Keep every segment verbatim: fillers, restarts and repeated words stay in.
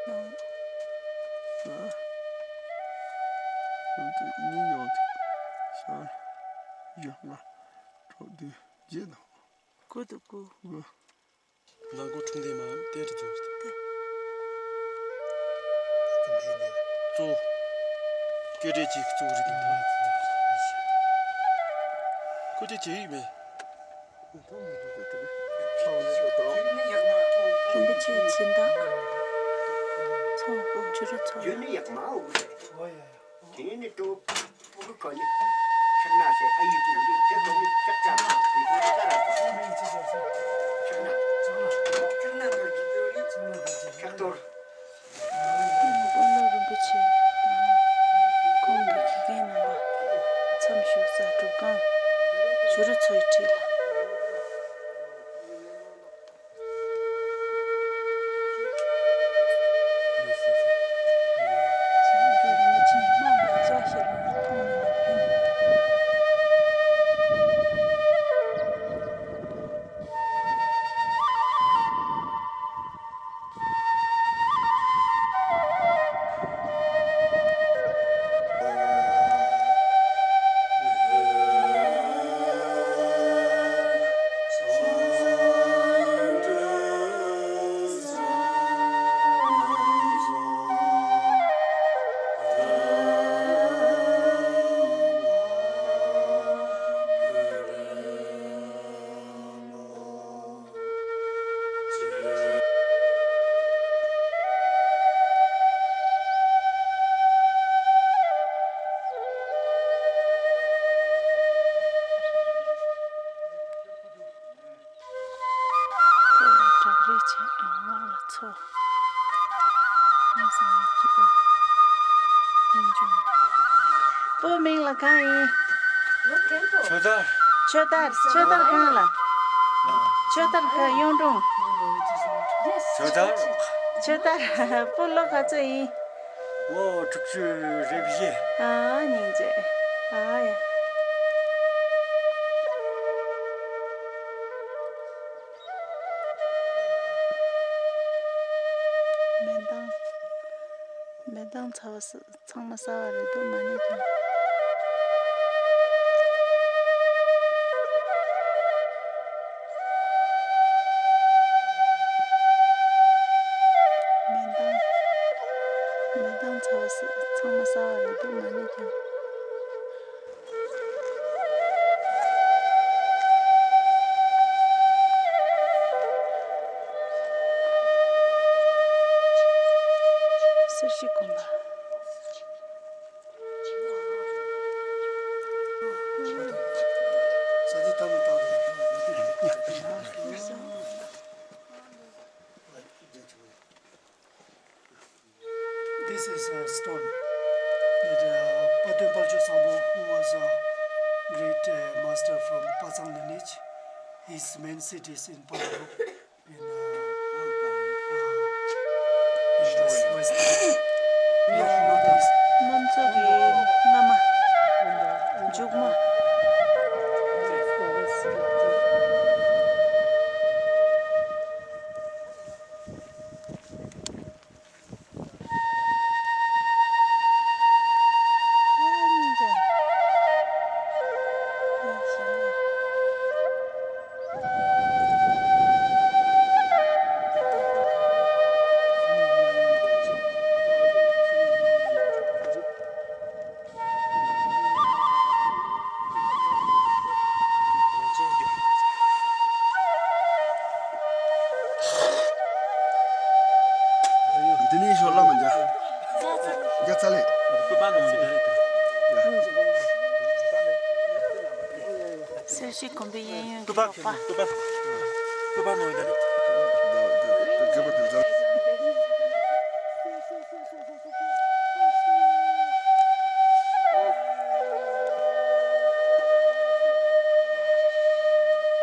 ཡང་ཡང་དུ་གཉིས་ཡོད། ཤར་བཞི་ལྔ་དྲུག་བདུན་བརྒྱད་དང་། དགུ་དང་དགུ། དགུ། ནང་སྒོ་ཁྲོམ་སྡེ་མ་དེ་རུ་འཛུལ་ཏེ། གཙོ་བོ་སྐད་སྒྲའི་ཅིག་གཙོ་བོ་རིག་པའི་ཐོག་ཁོ་ཚོས་ཅི་ཡིག་མེད། རིན་པོ་ཆེའི་སྦྱིན་བདག་ཚོ་བྱུ་རུ་ཚོ། དེ་ནི་ཀྲོ་པུ་གུ་ཁོ་ནི་ཕྱག་ན་ཤེས་ཨ་ཡི་པུ་རི་ཏེ་ཁོ་ནི་ལྕགས་ཀྲ་ཁོ་ཏེ་ཁོ་ནི་ཀ་ར་ཁོ་ཕྱག་ན་ཕྱག་ན་རྡོ་རྗེ་ཏེ་རི་ཕྱག་རྡོར། དཔོན་སློབ་རིན་པོ་ཆེ་དང་ཁོང་གི་དགེ་རྒན་རྣམ་པ་མཚམས་བཞུགས་ས་སྒྲུབ་ཁང་བྱུ་རུ་ཚོའི་འཁྲིས་ལ། ཐོག་ལ་བྲག་རི་ཆེ་འོག་ལ་མཚོ། ཨང་སང་ཡི་སྐྱིད་པོ། ཡིན་ཅུང་། སྤོ་མིང་ལ་གང་ཡིན། ཆོས་དར། ཆོས་དར། ཆོས་དར་གང་ལ། ཆོས་དར་ག་གཡུང་དྲུང་། ཆོས་དར། ཆོས་དར་སྤོ་ལོ་ག་ཚོད་ཡིན། ལོ་དྲུག་ཅུ་རེ་བཞི། ཨ་སྙིང་རྗེ། ཨ་ཡ། མེ་མདའ། མེ་མདའ་ཚ་བ་ས་ཚང་མ་ས་བ་རེད་འདུག་མ་ཎི་ཀྱང་། མེ་མདའ། མེ་མདའ་ཚ་བ་ས་ཚང་མ་ས་བ་རེད་འདུག་མ་ཎི་ཀྱང་། གསེར་ཞིག་གོན་པ། This is a stone that uh, Patun Palcho Sangpo, who was a great uh, master from Patsang lineage. His main seat is in Palu. In uh, uh, in west, west, north, northeast. གནམ་མཚོ་གི་རྔ་མ། མཇུག་མ། འདི་ནས་ཤོག་ལ་མ་འཇག་རྒྱ་ཚ་ལེ། གསེར་ཞིག་གོམ་པའི་གཡས་གཡོན་གྱི་རོགས་པ།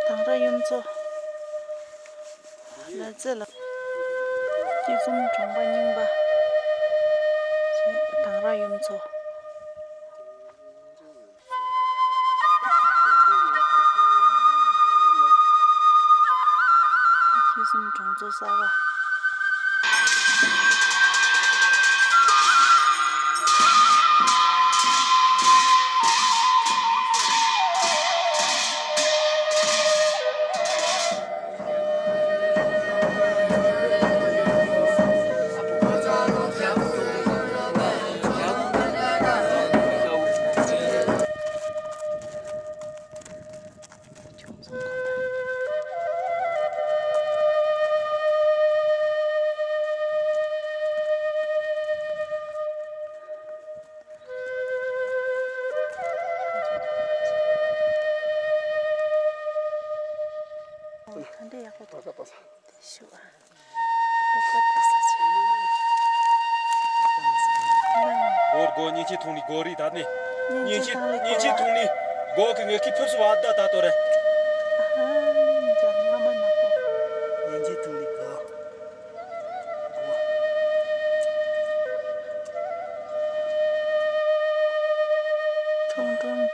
དང་ར་གཡུ་མཚོ། ལ་རྩེ་ལ། སྐྱིད་འཛོམས་གྲོང་པ་རྙིང་པ། དང་ར་གཡུ་མཚོ། སྐྱིད་འཛོམས་གྲོང་ཚོ་གསར་པ། ཞུ་བ། སྒོར་སྒོར་མཉེན་ཆས་ཐོག་ནས་སྒོར་རེ་ད་ནས། མཉེན་ཆས་མཉེན་ཆས་ཐོག་ནས་མཉེན་ཆས་ཐོག་ནས་སྒོར་གི་ངེད་ཀྱི་ཕུབ་སུ་བ་ད་ད་དོ་རེད། ཨ་ཧ། ཇ་ང་མ་ནག་པོ། མཉེན་ཆས་ཐོག་ནས་སྒོར། ཁྲུང་ཁྲུང་།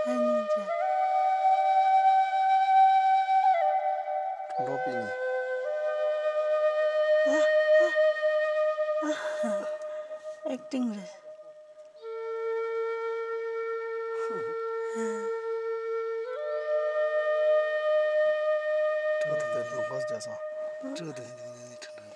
ཧ་ཉིན་ཅན། ཁྲུང་ཁྲུང་པི་ཉི། ཨེག་ཊིང་རེད། ཁྲུང་ཁྲུང་དེ་ལུང་པ་རྒྱག་སོང་། ཁྲུང་ཁྲུང་དེ་ཁྲུང་ཁྲུང་།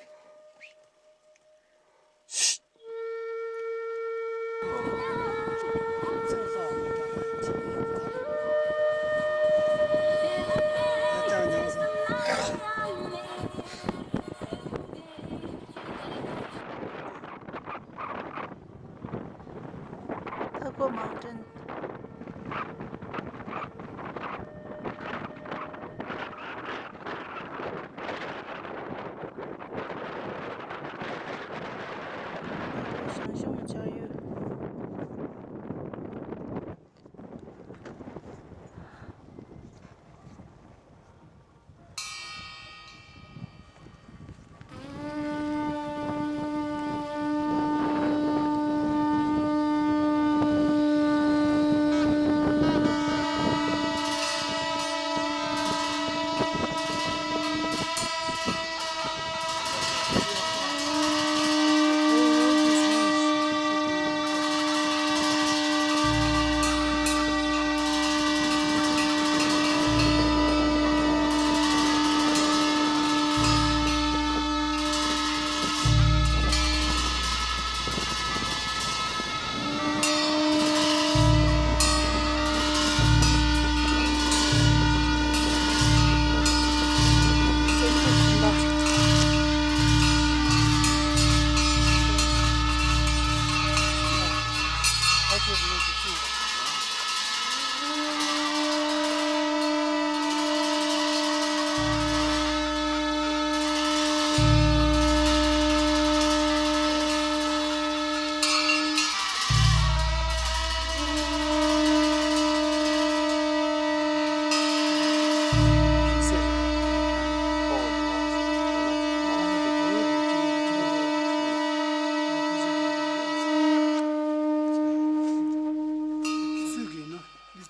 Taco Mountain. ཞང་ཞུང་ཆགས་ཡུལ།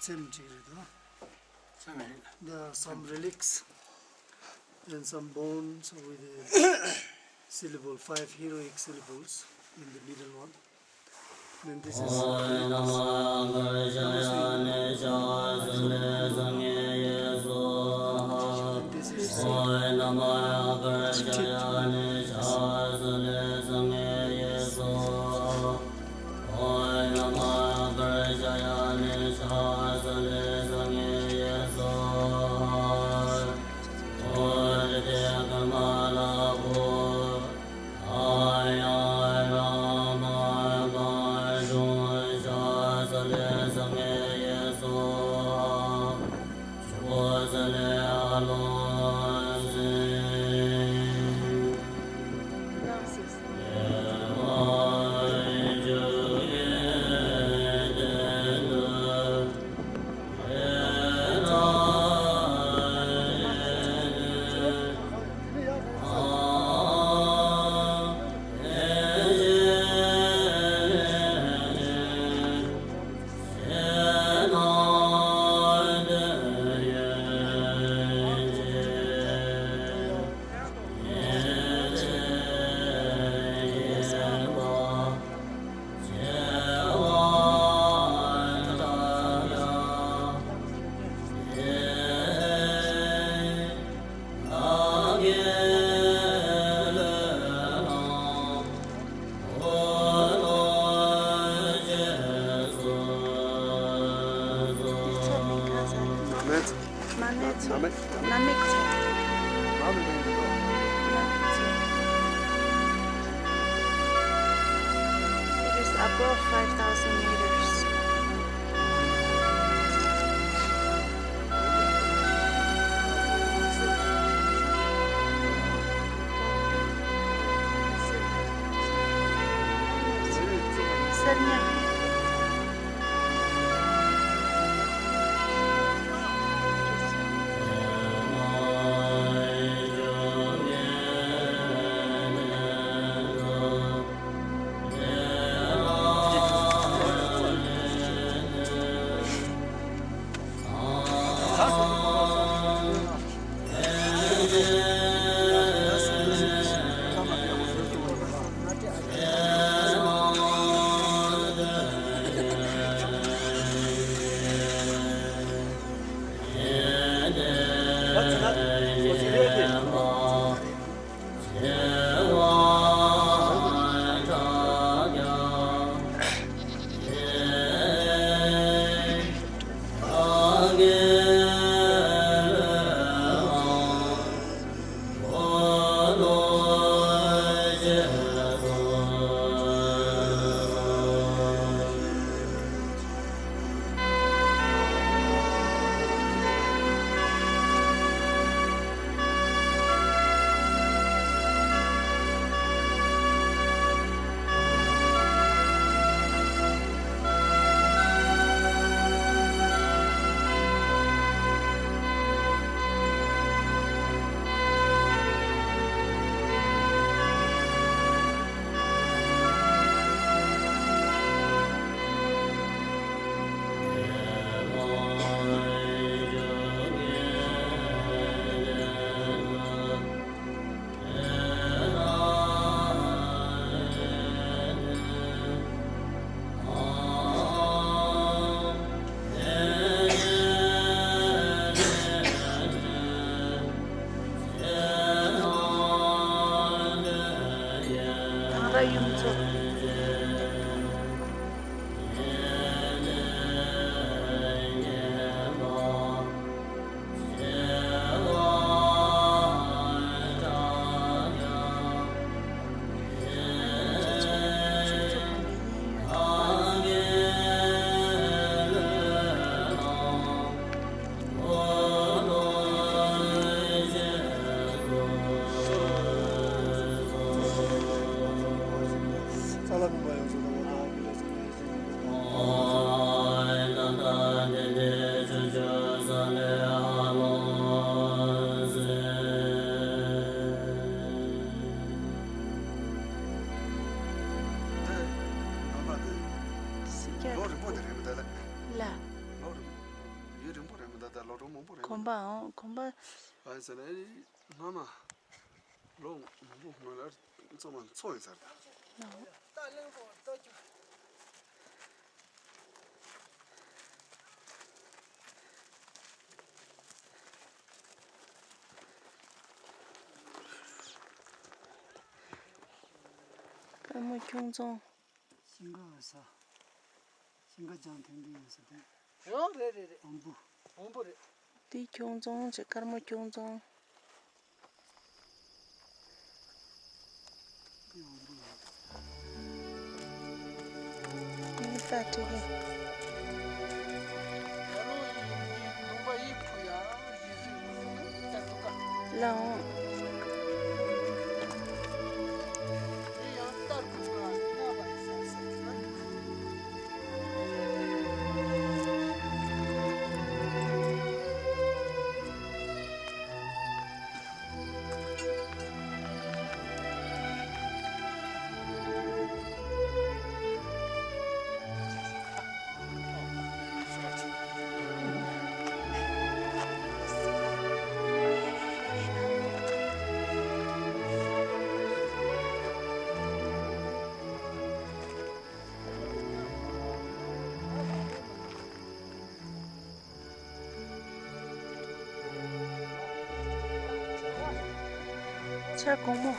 ཚེམ་གཅིག་རེད་དོ། ཚེམ་རེད། There are some relics and some bones with the syllable, five heroic syllables in the middle one. Then this is this is མ་ནེ་ཚོ། མ་ནེ་ཚོ། མ་ནེ་ཚོ། It is above five thousand meters. པའང་གོམ་པ། ཨ་ཟེར་ན་ཨེ་སྔ་མ་ལོ་མང་པོ་སྔོན་ལ་ཚང་མ་མཚོ་ཡིན་ས་རེད། ད་གླིང་པོ་ལྟོ་རྒྱུ། དཀར་མོ་ཁྱུང་རྫོང་། ཤིང་ཀ་ས། ཤིང་ཀ་ལྗང་ཐིང་ཐིང་ཡོད་ས་དེ། ཡོ་རེད་རེད་རེད། འོམ་བུ། འོམ་བུ་རེད། འདི་ཁྱུང་རྫོང་བྱས། དཀར་མོ་ཁྱུང་རྫོང་། འདི་འོམ་བུ་རེད། འདི་རྟ་ཁྲིད་ཀྱི། ལ་འོང་། ཆ་གོང་མོ།